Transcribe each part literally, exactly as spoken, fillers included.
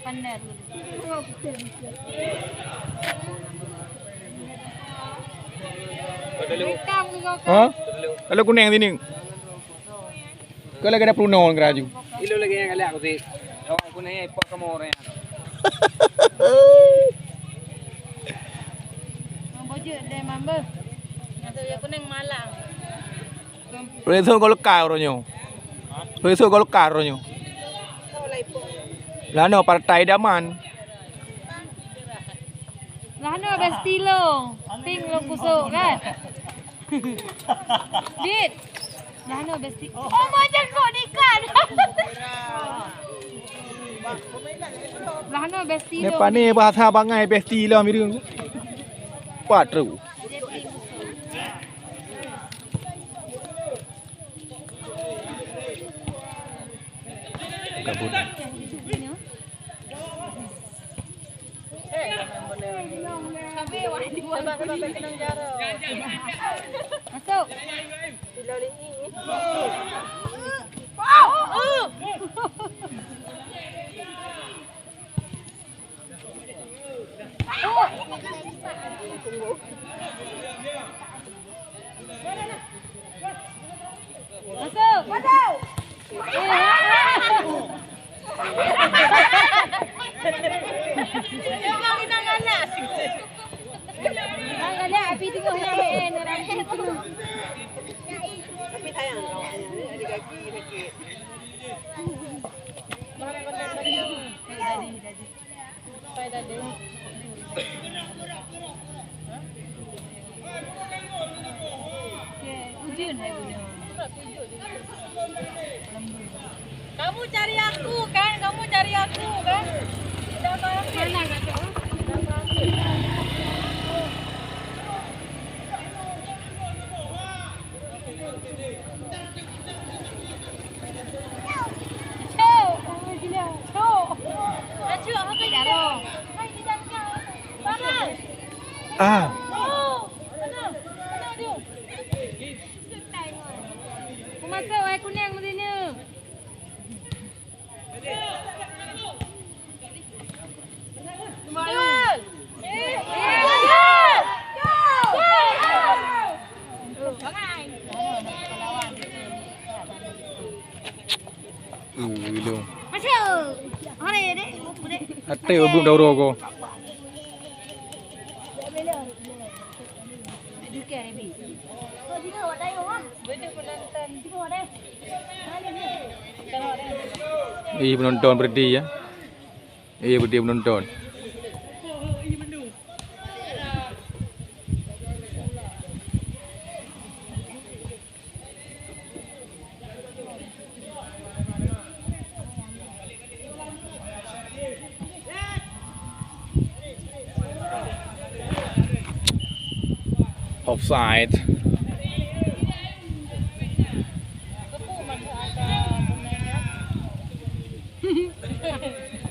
Pandai. Ha? Kalau kuning sini. Kau lagi ada peluno ngeraju. Ilo lagi yang galak aku sih. Awak kuning ipak kamu orang. Bojek deh mambeh. Atau ya kuning malang. Reso Golkar uroe nyoe. Reso Golkar uroe nyoe. Lano partai idaman. Lano besti lo. Ping lo kusuk kan? Dit. Lano besti. Oh, macam kok dikat. Lano besti lo. Depan ni bahasa bangai besti lo miring. Patru. Kabut. Masuk. Masuk. Masuk. Tapi sayang awaknyan, ada gaki sakit. Kamu cari aku kan? Kamu cari aku kan? Mana kata? Ah. Masuk ai kuning sini. Uh, ilong. Até ubuk dauro ko. Ih, penonton berhenti ya. Iya, berhenti penonton. Offside.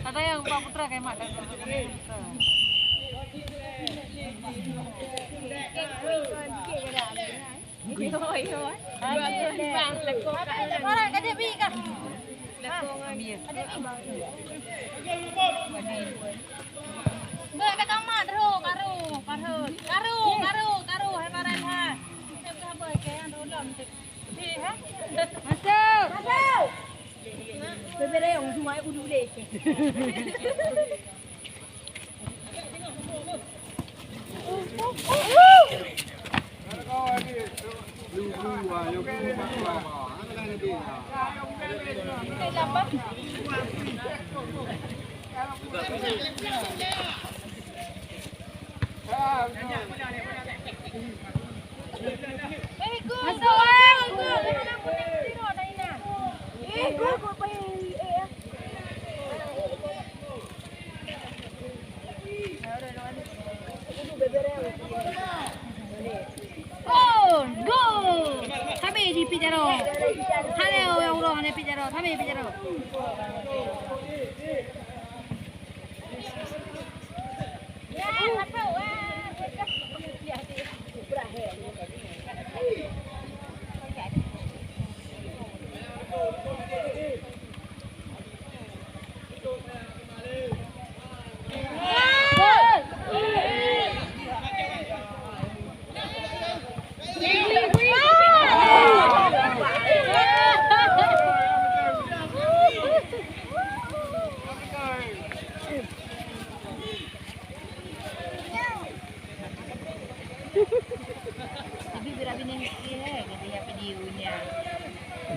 Ada yang Pak Putra kayak mak dan Putra. Orang ka jadi kah? Ambil. Ada ni. Enggak ada kamar, terus, karu, karu, karu, karu, karu, hai Farel, ha. Kita boleh kayak yang dulu, mesti. Masuk. Masuk. Bebere yang ujung air kudu deh. Oh, gol! Sabe di Pijaro. Hana ureueng hana Pijaro, sabe Pijaro.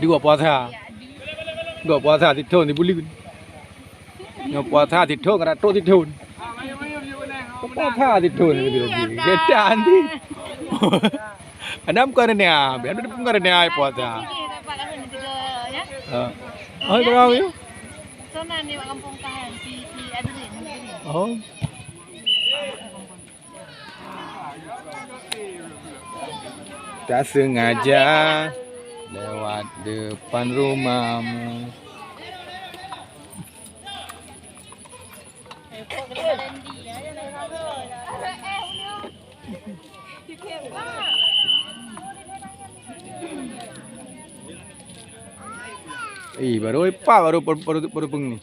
Dua puasa. Dua puasa sithon sibuleuen. Nyoe puasa sithon, ngon ratok sithon. Puasa sithon, geutanyoe. Anam kareuna, biar ada pun kareuna puasa. Ha. Oh, berapa ya? Oh. Tak sengaja lewat depan rumahmu. Eh, baru, baru, baru, baru, baru peng ni.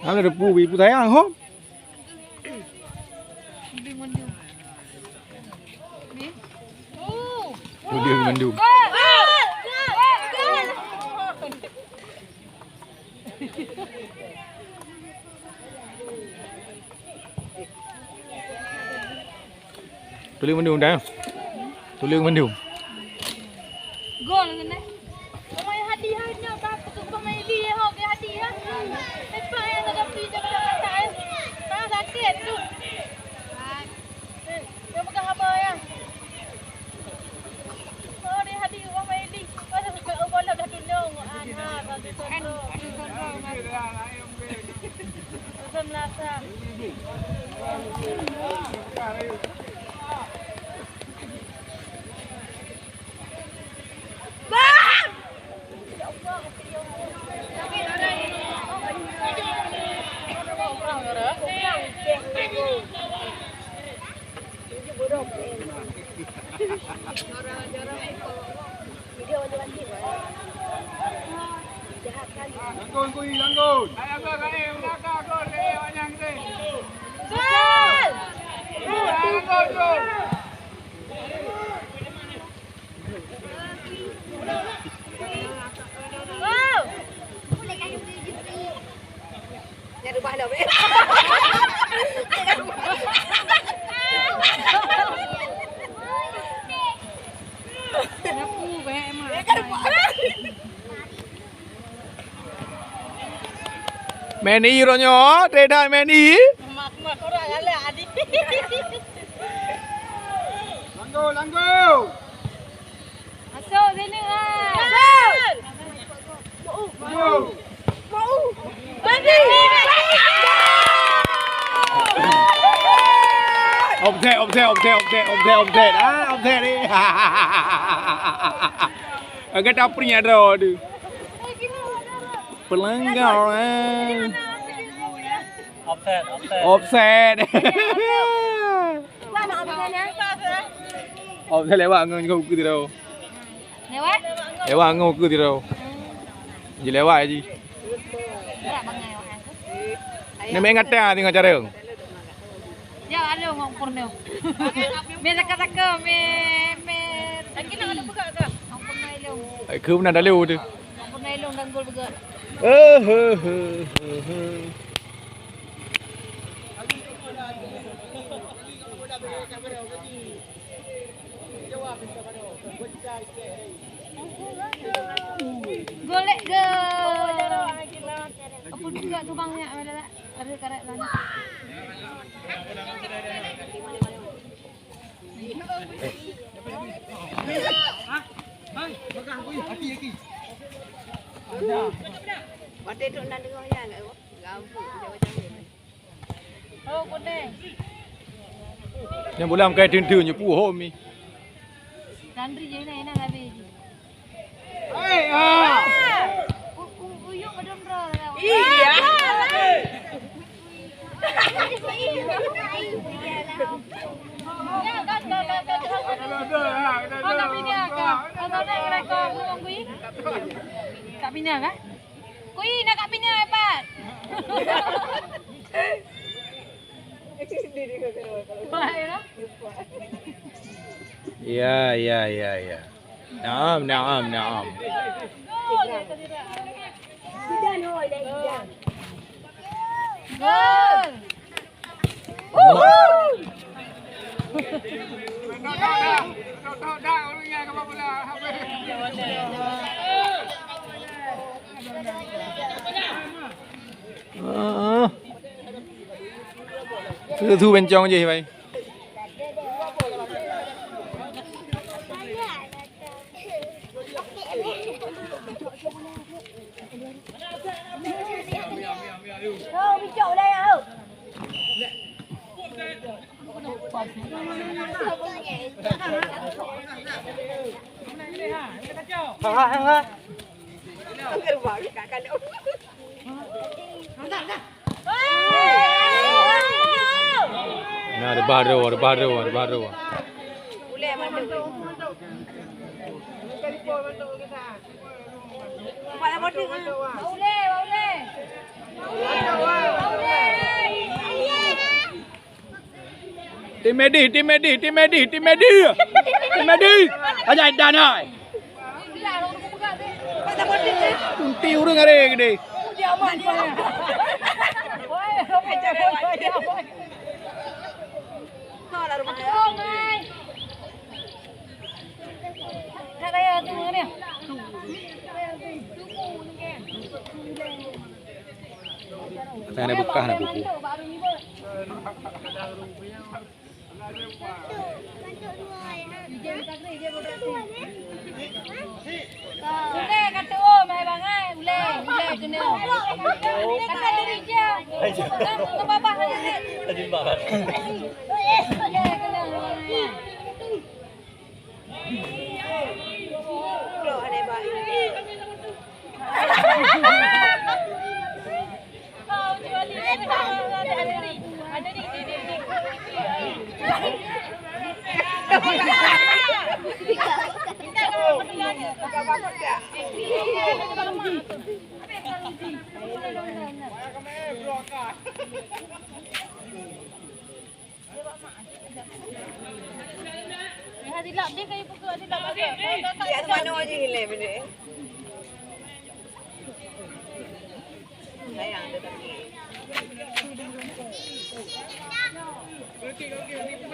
Hana depu, ibu sayang, ho. Udeueng mandum. Tuleueng mandum dah. Tuleueng mandum. Gol keunan. Pemain hati hai nyoe, bah, peue keu pemain li ho, geuhati ha. Lepas nyang lagak pi jaga mata, eh. Bah, sakét tu. Eh, nyang peugah haba ya. Oh, di hati wah main li. Pada suka oh, bola dah tunong. Ana, bagus tu. Kan, tu kontrol, Mas. Udah melasa. Gol! Nyan reubah lom, eh. Man E uroe nyoe, treda Man E. Mak, mak, kurang alah, adik. Langgo, langgo. Masuk sini, ah. Masuk. Masuk. Offside, offside, offside, offside, offside, offside. Ah, offside ni. Agak tak peringat dah tu. Pelanggar, eh. Offside, offside. Offside. Wah, nak offside, ya? Offside lewat ngon, ngon ukeue sidroe. Lewat? Lewat ngon ukeue sidroe. Ji lewat ji. Berat bangai awak tu. Ni main ngatang tengok cara. Ya, alo ngon ukur nyoe. Meh saka-saka, meh, meh. Lagi nak ada peugah ke? Ngon ukur nyoe alo. Eh, keu beuna dalu tu. Ngon ukur nyoe alo dan gol beugah. Eh, he, he, he, he. Golek gol. Apa juga tu bang ya, ada, ada karet sana. Watèe trok nan deungoe nyan, gampông, jauh-jauh. Oh, kuning. Nyang bulam kai teun-teun nyoe puhom mi. Landri je na, na habéh je. Hei, ah. U-, u-, uyuk madam bro. Iya. Kak Pina kah? Kui, nak kat pinya hebat. Ya, ya, ya, ya. Naam, naam, naam. Gol. Ah. Su bencong jih, bai. Nah, ada baru, ada baru, ada baru. Tim medis, tim medis, tim medis, tim medis. Tim medis. Aja dan hai. Kunti urang are gede. Saya ada bekah nak buku. Ulèe ka tu'oh, mai bangai. Ulèe, ulèe keunoe. Kata diri je. Nang ngebabah saja, Dik. Ulèe keunoe.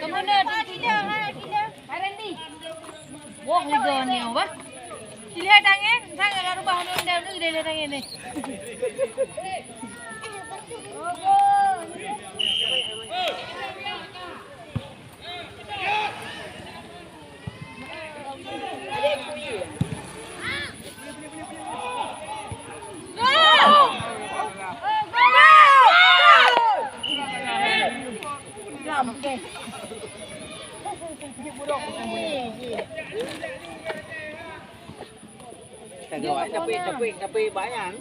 Kamu nak tiga, ha, tiga. Hai, Randy. Wah, tiga ni, apa? Silihat tangan, tangan lalu bah, undang, undang, undang, tangan ni. Tapi, tapi, tapi banyak.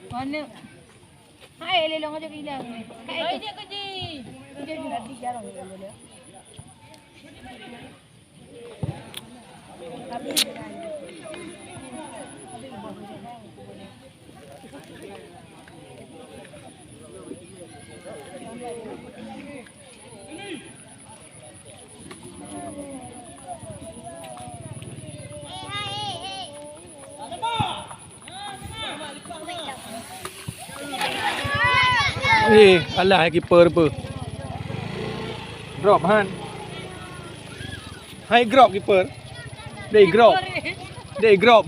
Mana? Hai, lelong aja bilang. Hai, dia kerja. Dia juga di jarang dia boleh. Eh, alah, kiper apa? Drop, han. Hai, drop, kiper. Dek grop. Dek grop.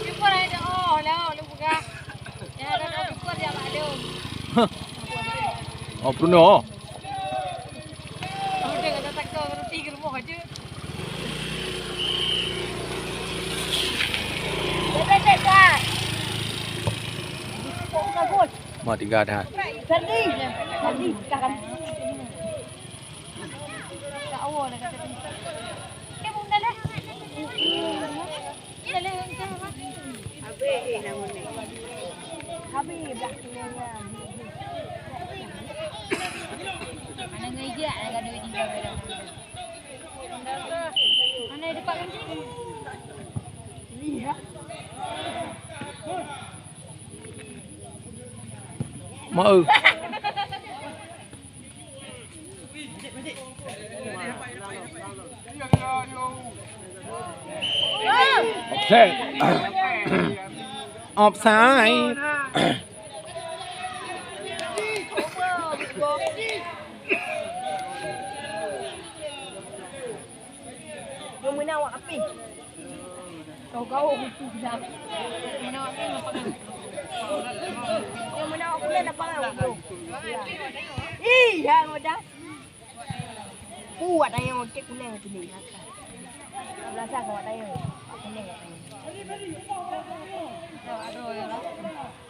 Super ada oh, lauk lu peugah. Ya ada super dia maklum. Oh, Bruno. Udah kata tak tahu roti ke rumah aja. Mau tiga dah. Ferdi, Ferdi, sekarang. Mau. Offside. Offside. Meunawak api. Kau gaul itu dah. Meunawak api apa kan? Yang meunawak bulan apa kan? Iya, udah. Kuat ayo cek kuning tu ni. Belasa kuat ayo. Kuning. Aduh, ya.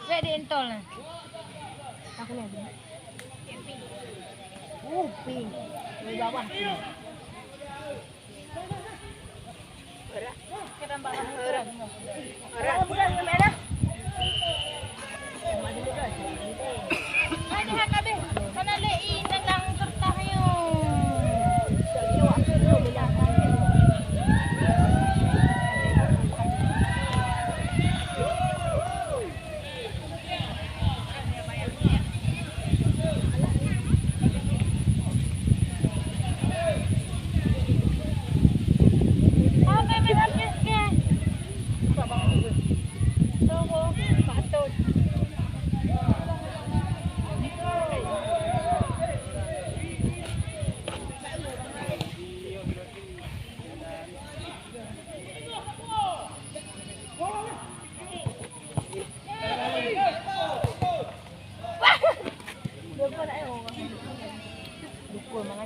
Wek di entol ni. Aku ni. Oh, pink. Di bawah pink.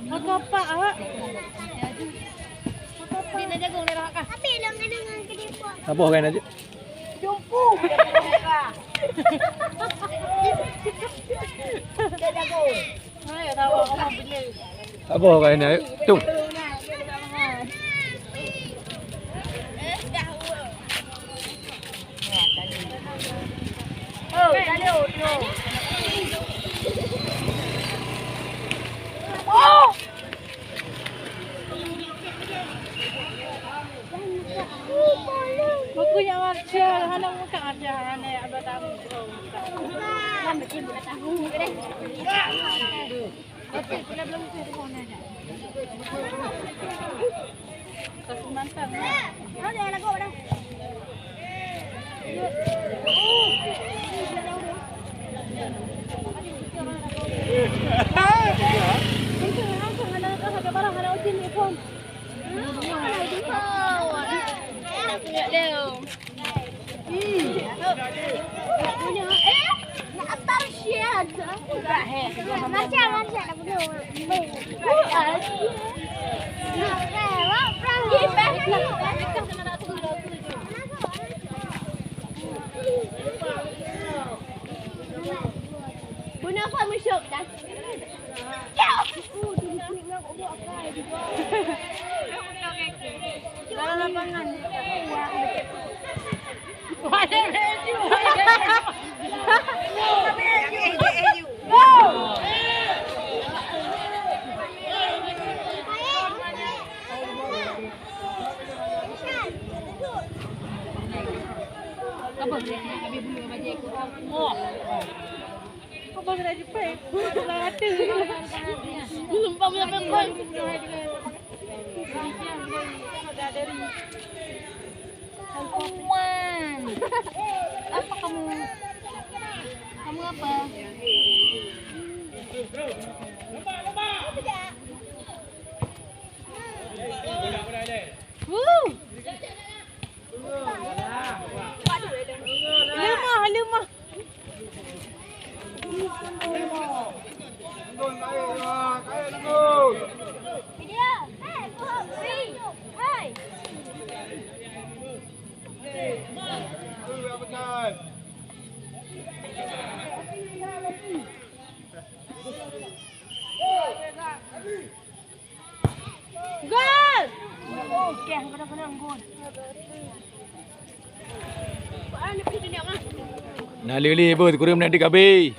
Apa, Pak? Saboh kan aja. Jumpu. Saboh kan ini, ayo. Cung. Aku nyak marcel, hana muka marcel, hana ada tamu. Bunoe phôn meusyok dah. Dalam lapangan. Apa? Habis bulu bajai aku. Oh. Apa kena jepit? Pulang hati. Lumpang punya pekon. Wan. Apa kamu? Kamu apa? Woo! Nah, lé-lé beuh, kureueng minèt deuh ka abéh.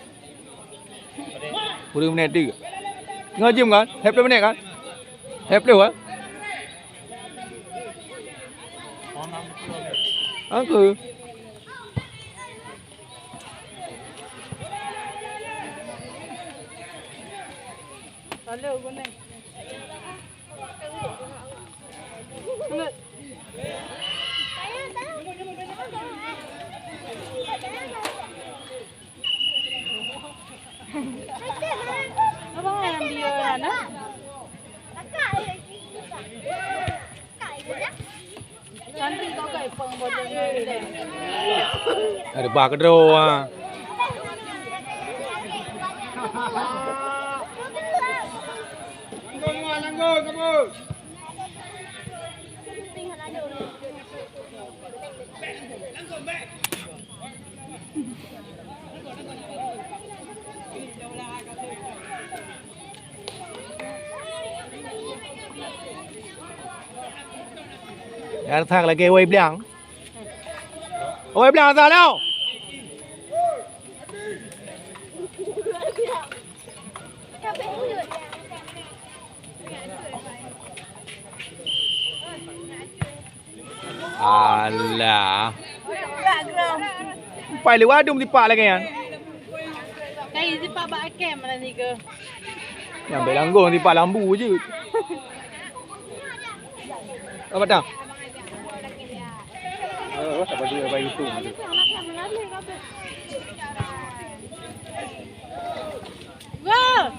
Kureueng minèt deuh. Teungoh jeuem kan? Hèp ploh minèt kan? Hèp ploh kan? Aku. Abang yang dia anak. Ada bah keudroe, ha. Nyan that lagèe wai bliang. Wai bliang that nyoe. Alah. Pai lé wadum tipak lagèe nyan. Kai tipak bak akem lah ni ke. Nyang bèk langgong tipak lambu je. Apa dah? Oh, tak bagi apa itu. Go!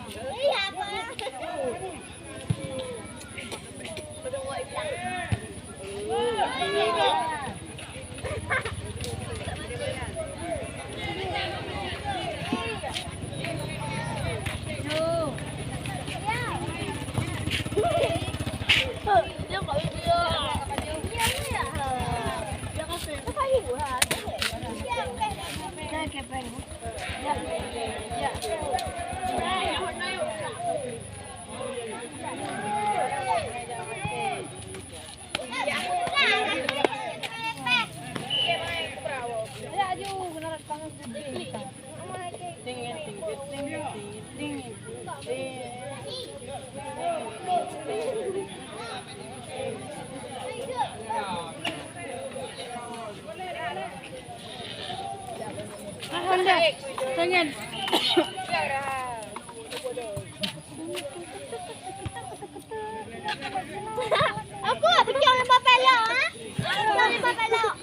Aku pecah memang pelak, ha? Pecah memang pelak.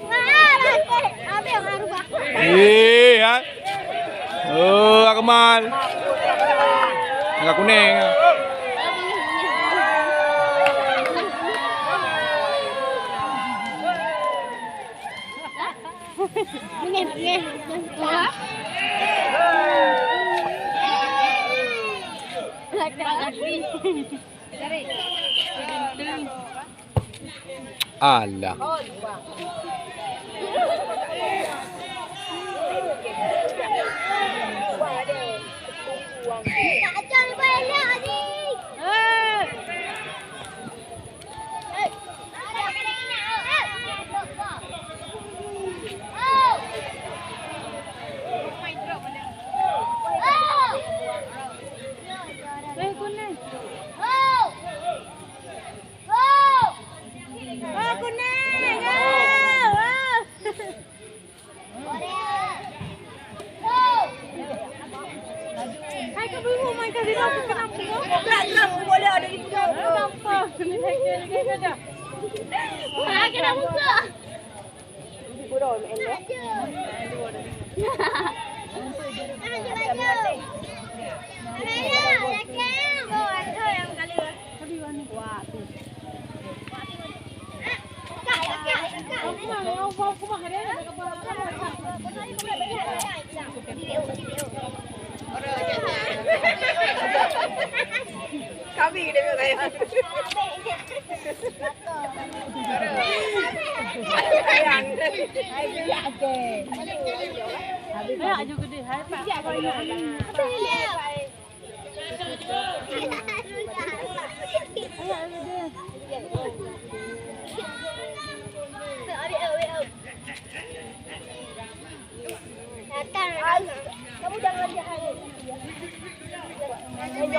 Ah, raket. Habis orang rubah. Eh, ha? Oh, Akmal. Angka kuning. Alah. Hai, ka beurumoh mai ka sidroe, ka na peurumoh. Gerak-gerak pun boleh ada di peurumoh. Kenapa? Wah, kena buka. Di peurumoh, main, ya? Kami kena tengok saya. Sayang. Hai, bijak je. Bijak je gede. Hai, Pak.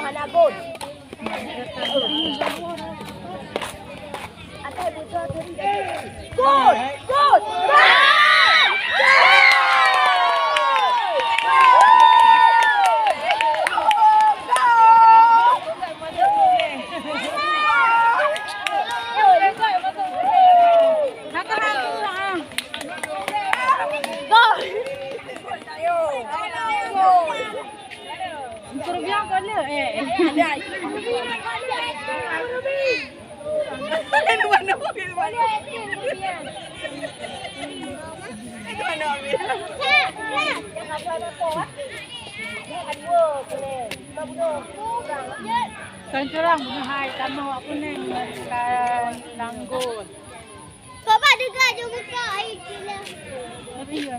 Gol! Gol! Gol! Gol! Gol! Gol! Kan curang bunuh hai tanoh aku ni kan nanggut. Kau bak juga jom buka air gila. Tapi ya.